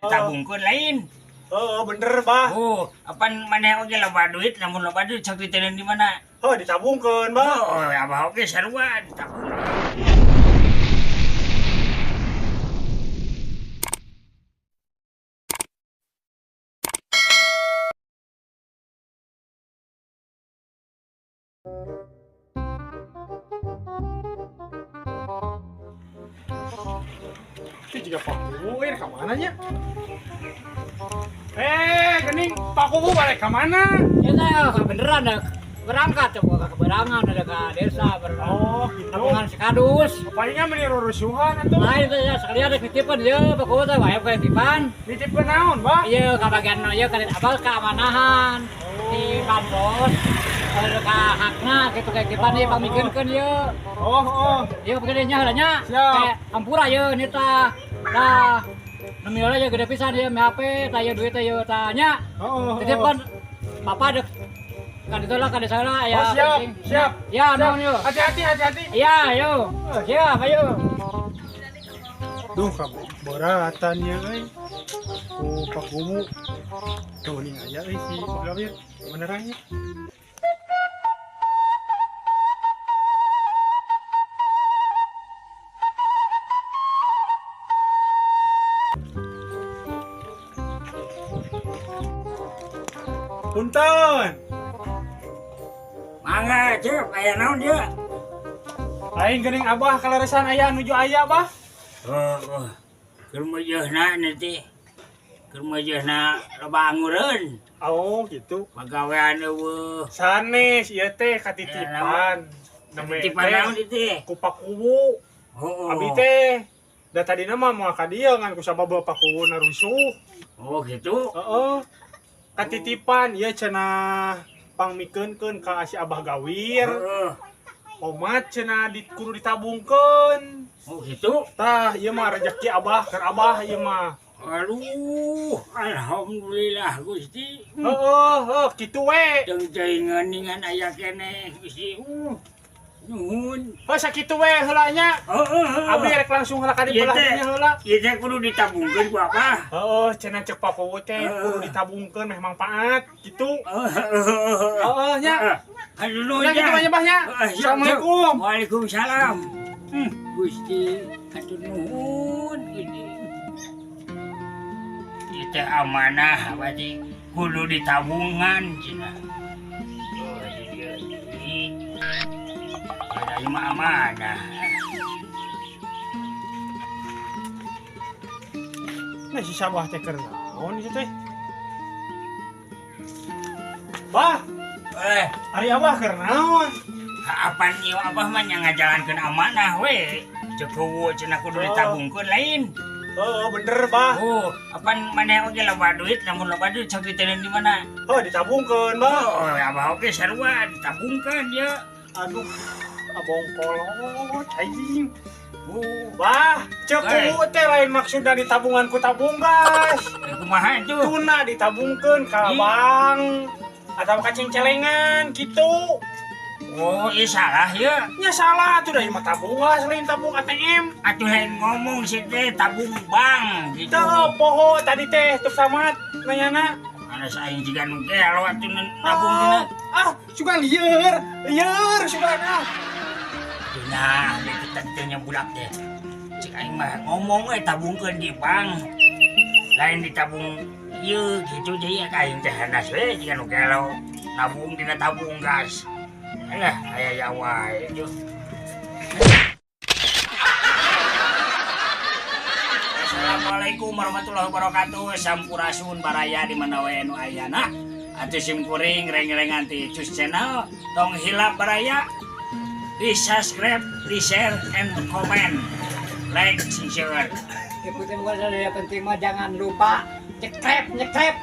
Tabungkeun lain. Oh, bener, Bah. Oh, apan maneh oge loba duit, lamun loba duit sok diteun di mana? Oh, ditabungkeun, Bah. Oh, abah oge sarua ditabung. Itu juga Pak Kuwu, ka mana nya? Eh, gening Pak Kuwu balik ka mana? Ya teh beneran dah berangkat coba ke keberangan ada ke desa Oh, gitu. tabungan sekadus. Palingnya meni rurusuhan atuh. Lain teh ya sekalian ada titipan ya Pak Kuwu teh wae titipan. Nitipkeun naon, Bah? Iya ka bagian ieu ka abal keamanahan di kantor. Kalau ka hakna gitu kayak titipan ieu pamikeunkeun ieu. Oh, oh. Ieu begede nya heula nya. Siap. Kayak hampura ieu nita. Tah nominalnya ya gede pisan ieu HP tah ieu duit teh ieu tah nya. Oh, oh. Titipan papa dek kan itu lah kan desa lah ya. Oh, siap, penting. siap. Ya, nuhun yuk. Hati-hati, hati-hati. Iya, ayo. Siap, ayo. Duh, kaberatan ya euy. Ku Pak Kuwu. Tuh ning aya euy si Pak Gawir. Beneran ya? Punten. Mangga, Cep, aya naon dia? Lain geuning abah kaleresan aya nuju aya, Bah. Oh, oh. Keur meujeuhna nanti. Keur meujeuhna loba angureun. Oh, gitu. Pagawean eueuh. Sanes ieu teh katitipan. Nembe Titipan teh naon ieu teh? Ku Pak Kuwu. Oh, Abi teh da tadina mah moal ka dieu ngan ku sabab Pak Kuwu rusuh. Oh, gitu. Heeh. Katitipan ieu cenah pangmikeunkeun ka si Abah Gawir. Heeh. Omat cenah di kudu ditabungkeun. Oh, gitu. Tah, ieu mah rezeki Abah keur Abah ieu mah. Aduh, alhamdulillah Gusti. Heeh, heuh kitu we. Teu teuing ningan aya keneh Gusti. Nuhun. Heuh sakitu we heula nya. Heeh, heeh. Abdi rek langsung heula ka di Ieu belah teh. dinya heula. Ieu teh kudu ditabungkeun ku apa? Heeh, cenah cek Pak Kuwu teh kudu ditabungkeun meh mangpaat gitu. Heeh, heeh. Heeh nya. Aduh, nuhun Nah, gitu ya. banyak bah nya. Heeh, siap, siap. Assalamualaikum. Waalaikumsalam. Gusti, hatur nuhun Gusti. Ieu teh amanah berarti kudu ditabungan cenah. Oh, ieu ieu. Ada ieu mah amanah. Nah, si Sabah teh keur naon ieu teh? Bah, Eh, ari Abah keur naon? Apaan ieu abah mah nya ngajalankeun amanah we. Cek kuwu cenah kudu Oh. ditabungkeun lain. Heeh, bener, Bah. Oh, apan maneh oge loba duit, lamun loba duit sok diteun di mana? Heuh, ditabungkeun, Bah. Oh, abah oge sarua ditabungkeun ieu. Aduh, abong kolot aing. Oh, Bah, cek Eh. kuwu teh lain maksudna ditabungan ku tabung gas. Kumaha itu? Tuna ditabungkeun ka Ih. bank atau ka cengcelengan gitu. Oh, iya salah ya. Nya salah tuh dari mah tabung gas lain tabung ATM. Atuh lain ngomong sih teh tabung bank gitu. Teu poho tadi teh teu samat nanyana. Anas aing jiga nu gelo atuh nabung dina. Ah, sugan lieur, lieur sugan ah. Nah, kita teh nya budak teh. Cek aing mah ngomong we tabungkeun di bank. Lain ditabung ieu gitu jadi aing teh hanas we jiga nu gelo. Nabung dina tabung gas. Alah, aya ya wae tuh. Assalamualaikum warahmatullahi wabarakatuh. Sampurasun baraya di mana wae nu ayana. Atuh sim kuring reng-rengan ti Cus Channel. Tong hilap baraya di subscribe, di share, and comment. Like, share. Ikutin gua yang penting mah jangan lupa nyekrep nyekrep.